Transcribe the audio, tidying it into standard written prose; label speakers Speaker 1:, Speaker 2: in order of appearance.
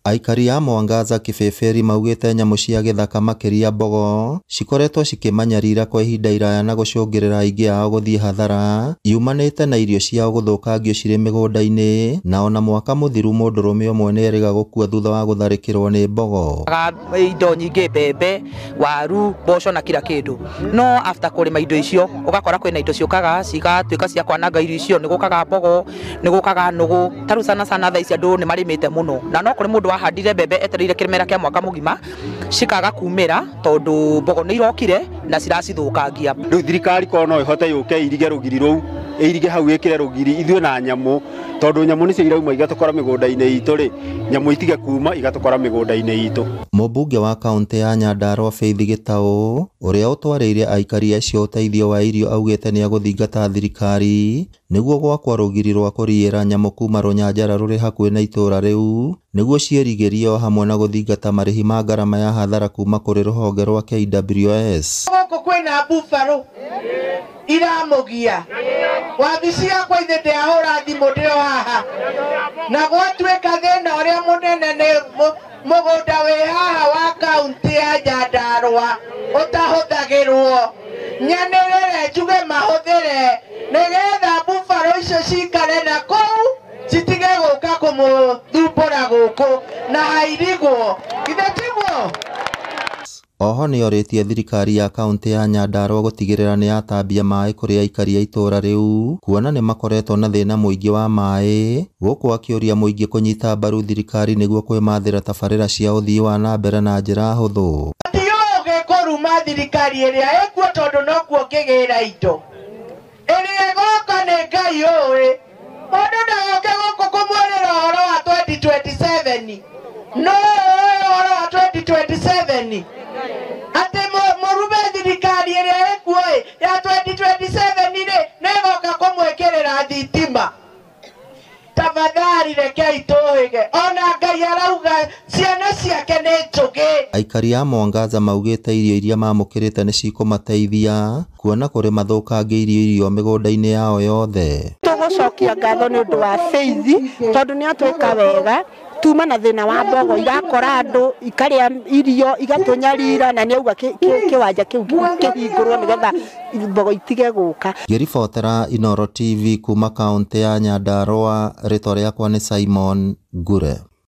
Speaker 1: Aikari a Mwangaza Kibiberi maugĩte nyamũ cia gĩthaka makĩria mbogo cikoretwo cikĩmanyarira kwa ihinda iraya na gũcũngĩrĩra aingĩ ao gũthiĩ hathara yumanĩte na irio ciao gũthũkangio cirĩ mĩgũnda-inĩ, na ona mwaka mũthiru mũndũrũme ũmwe nĩerĩga gũkua thutha wa gũtharĩkĩrwo nĩ mbogo.
Speaker 2: Indo nyingĩ, mbembe, waru, mboco na kila kĩndũ, no after kũrĩma indo icio ũgakora kwĩna indo ciũkaga cigatuĩka cia kwananga irio icio. Nĩ gũkaga mbogo, nĩ gũkaga nũgũ. Ta rĩu sana sana thaa ici andũ nĩ marĩmĩte mũno, na no kũrĩ mũndũ wahandire mbembe etereire kĩmera kĩa mwaka mũgima, cikaga kumĩra tondũ mbogo nĩ irokire na ciracithũkangia.
Speaker 3: Rĩu thirikari korwo no ĩhote yũke ĩirige rũgiri rũu, ĩirige hau, ĩkĩre rũgiri ithuĩ na nyamũ, tondũ nyamũ nĩcio irauma igatũkora mĩgũnda-inĩ itũ rĩ, nyamũ itige kuma igatũkora mĩgũnda-inĩ itũ.
Speaker 1: Mũmbunge wa kaũntĩ ya Nyandarua Faith Gĩtaũ, ũrĩa ũtwarĩire aikari acio ũteithio wa irio, augĩte nĩegũthingata thirikari nĩguo gwakwo rũgiri rwa kũriĩra nyamũ kuma rũnyanjara rũrĩ hakuhĩ na itũũra rĩu nĩguo ciĩrigĩrie, o hamwe na gũthingata marĩhi ma ngarama ya hathara kuma kũrĩ rũhonge rwa KWS.
Speaker 4: Gũkũ kwĩna buffalo iramũgia wabici yakwa, ithe ndĩahũra thimũ ndĩ o haha, na gwatuĩka thĩna ũrĩa mũnene nĩ mũgũnda wĩ haha wa kaunti ya Nyandarua ũtahũthagĩrwo. Nyanĩrĩre njuge mahũthĩre nĩgetha buffalo icio cikare na kũu, citige gũka kũmũthumbũra gũkũ na hairigwo, ithe tiguo?
Speaker 1: Oho nĩorĩtie thirikari ya kaũntĩ ya Nyandarua gũtigĩrĩra nĩyatambia maĩ kũrĩ aikari a itũũra rĩu, kuona nĩmakoretwo na thĩna mũingĩ wa maĩ, gũkũ akĩũria mũingĩ kũnyita mbaru thirikari nĩguo kwĩmathĩra tabarĩra cia ũthii wa na mbere na njĩra hũthũ.
Speaker 4: Ti ũgĩ kũruma thirikari ĩrĩa ĩkuo, tondũ nokuo ngĩgĩra indo. Ĩrĩa ĩgoka nĩ Ngai ũĩ. Mũndũ ndagoke gũkũ kũmwĩrĩra ũhoro wa 2027. No ũĩ ũhoro wa 2027 atĩ mũrume thirikari ĩrĩa ĩkuo ĩ ya 2027 rĩ, nĩĩgoka kũmwĩkĩrĩra thitima. Tafadhali rekei tũhĩge, ona Ngai arauga ciana ciake nĩ njũgĩ.
Speaker 1: Aikari a Mwangaza maugĩte irio iria mamũkĩrĩte nĩcikũmateithia kuona kũrĩ mathũkangĩirio irio mĩgũnda-inĩ yao yothe.
Speaker 5: Tũgũcokia ngatho nĩ ũndũ wa Faith, tondũ nĩ atwĩka wega. Tuma na thĩna wa mbogo irakora andũ, ikarĩa irio, igatũnyarira, na nĩ auga kĩwanja kĩu kĩhingũrwo nĩgetha mbogo itige gũka.
Speaker 1: Ngĩribotera Inooro TV kuma kaũntĩ ya Nyandarua, rĩtwa rĩakwa nĩ Simon Ngure.